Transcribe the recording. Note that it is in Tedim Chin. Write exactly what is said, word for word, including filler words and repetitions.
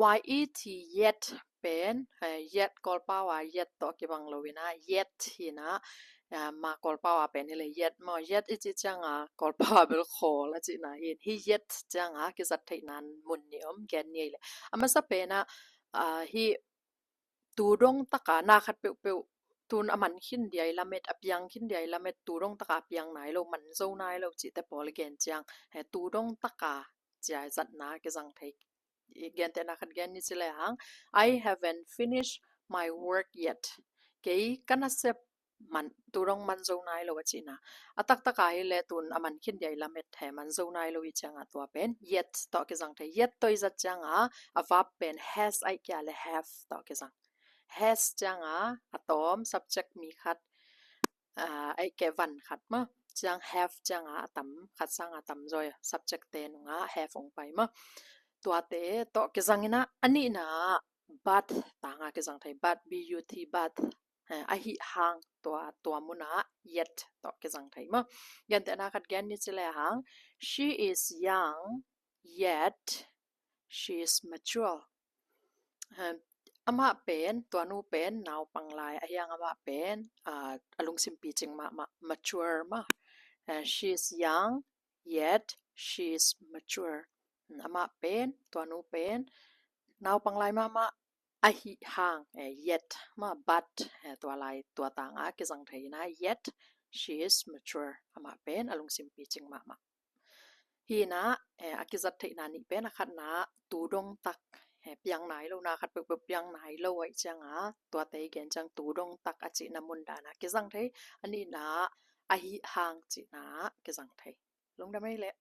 Y E T, yet pen, eh, yet Kawlpau a yet tawh kibang lo in ah, yet hi in ah, eh, ma Kawlpau a pen hi leh yet maw, yet i cih ciang a Kawlpau a bel khawl a cihna hi in, hih yet ciang a kizat theihna mun nih om, gen ni ei leh. A masa pen ah, ah, hih tu dong tak a na khat peuhpeuh tun a man khin dia i lamet, a piang khin dia i lamet, tu dong tak a piang nai lo, man zo nai lo cihte pawl i gen ciang, eh, tu dong tak a ci-a zatna kizang thei. I gentehna khat gen ni ci lehang, "I haven't finished my work yet." Kei ka nasep man, tu dong man zo nai lo a cihna. A taktak a hi leh tun a man khin dia i lamet, he man zo nai lo i ciang a tua pen yet tawh kizang thei. Yet tawh i zat ciang a, a verb pen has ahih kei leh have tawh kizang. Has ciang a a tawm, subject mi khat, ah, ahih kei leh van khat maw. Ciang have ciang a a tam, khat sang a tam zaw, subject te nung ah have hong pai maw. Tuate tawh kizang in ah, a nihna ah but tang a kizang thei, but, B U T, but, eh, ahih hang, tua, tua mun ah yet tawh kizang thei maw. Gentehna khat gen ni ci lehang, "She is young, yet she is mature." Eh, amah pen, tua nu pen naupang lai, ahih hang amah pen, ah, a lungsim picing mahmah, mature maw. Eh, "She is young, yet she is mature." Amah pen, tua nu pen naupang lai mahmah, ahih hang, eh, yet maw, but, eh, tua lai, tua tang a kizang thei in ah, yet she is mature. Amah pen a lungsim picing mahmah. Hi in ah, eh, a kizat theihna nih pen, a khatna tu dong tak, eh, piang nai lo, na khat peuhpeuh piang nai lo ahih ciang a, tuate i gen ciang tu dong tak a cihna mun dan a kizang thei. A nihna ahih hang cihna kizang thei. Lungdam ei leh.